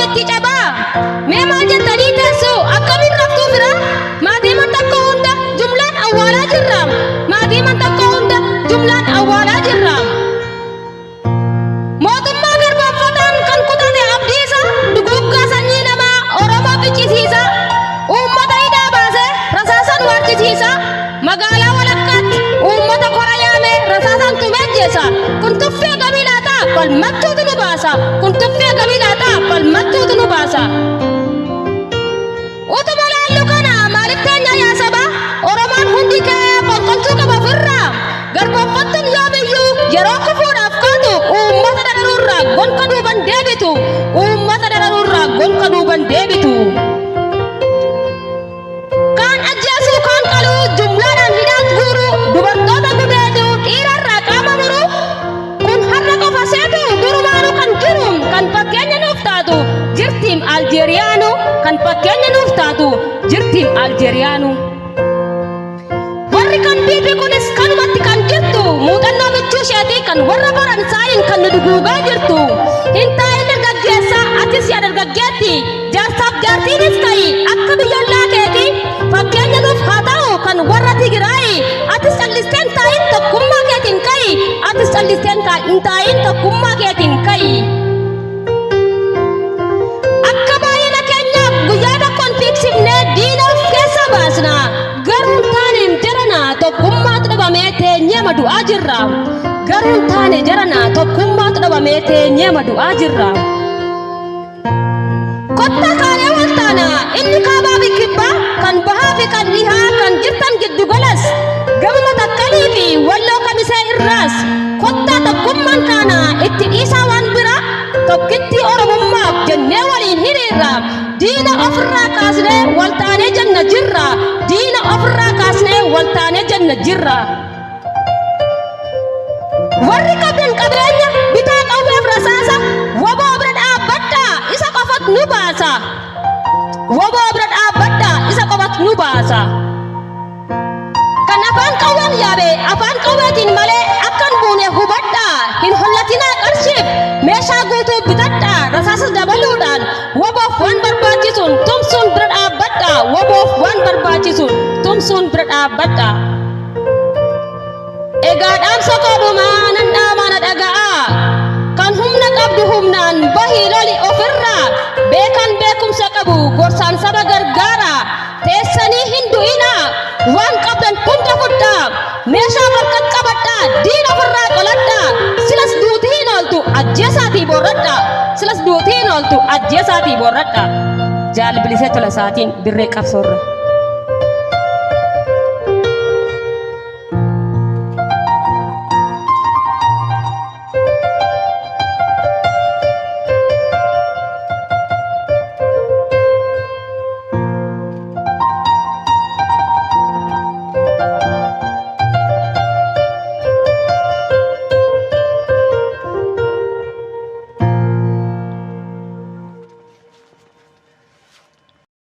walitti cabaa. Mee maal jettanii teessu akkamiin raftuu fira? Maatii man tokko hunda jumlaan awwaalaa jirra. Maatii man tokko hunda jumlaan awwaalaa jirra. Mootummaa garboomfataan kan kutate abdiisa duguuggaa sanyii namaa Oromoo ficcisiisa. Uummata hidhaa baasee rasaasaan waarchisiisa. Magaalaa walakkaatti uummata kora yaamee rasaasaan tumee ajjeesa. Kun tuffee gamii laata? Falmattuutu nu baasa. Kun tuffee gamii laata? Falmattuutu nu baasa. Utuma laallu kana maaliif teenya yaa saba? Oromoon hundi ka'ee fonqolchuu qaba ofirraa. Garboomfattuun yoomiyyuu yeroo kufuudhaaf kaatu uummata dararuurraa gonka duuban deebitu. Uummata dararuurraa gonka duuban deebitu. Kaan ajjeesuu kaan qaluu jumlaadhaan hidhaat guuruu dubartoota gudeeduu dhiirarraa qaama muruu kun har'a qofa seetu durumaanuu kan jiru kan fakkeenya nuuf taatu jirtiim Aljeeriyaanu kan fakkeenya nuuf taatu jirtiim Aljeeriyaanu. Warri kan biifi kunis kanumatti kan jirtu muuxannoo michuu isheetii kan warra Faransaayiin kan nu duguugaa jirtu. Hin taa'in dargaggeessa atis yaa dargaggeetti jaarsaaf jaartiinis ta'i akka biyyollaa keetii fakkeenya nuuf haa ta'u kan warra Tigraayi atis callisteen taa'in tokkummaa keetiin ka'i atis callisteen hin taa'in tokkummaa keetiin ka'i. Akka baay'ina keenyaaf guyyaa tokkoon fiigsifnee diina of keessaa baasna. Garuu hin taane jarana tokkummaatu dhabamee teenyee du'aa jirra. Garuu hin taane jarana tokkummaatu dhabamee teenyee du'aa jirra. Kottaa kaanee wal taana inni kaabaa fi kibbaa kan bahaa fi kan dhihaa kan jirtan giddu galas gama matakkalii fi walloo kamisee irraas kottaa tokkummaan kaana itti dhiisaa waan bira tokkitti oromummaaf jennee waliin hiriirra diina ofirraa kaasnee wal taanee jenna jirra diina ofirraa kaasnee wal taanee jenna jirra. Warri qabdan qabeenya bitaa qawweef rasaasa waboo bira dhaabbadhaa isa qofatu nu baasa. Waboo bira dhaabbadhaa isa qofatu nu baasa. Kan afaan qawween yaabe afaan qawweetiin malee akkan buune hubadhaa hin hollatinaa qarshiif meeshaa guutuu bitadhaa rasaasas dabaluudhaan waboof waan barbaachisuun tumsuun bira dhaabbadhaa waboof waan barbaachisuun tumsuun bira dhaabbadhaa. Egaa dhaamsa koo dhumaa nan dhaamaa na dhaga'aa. Kan humna qabdu humnaan bahii loli ofirraa beekan beekumsa qabu gorsaan saba gargaara. Teessanii hin du'inaa waan qabdan hunda fudhaa meeshaa harka qabadhaa diina ofirraa qoladhaa silas duutii hin ooltu ajjeesaatii boorradhaa silas duutii hin ooltu ajjeesaatii boorradhaa. Jaalbilisee tola isaatiin dirree qabsoorra.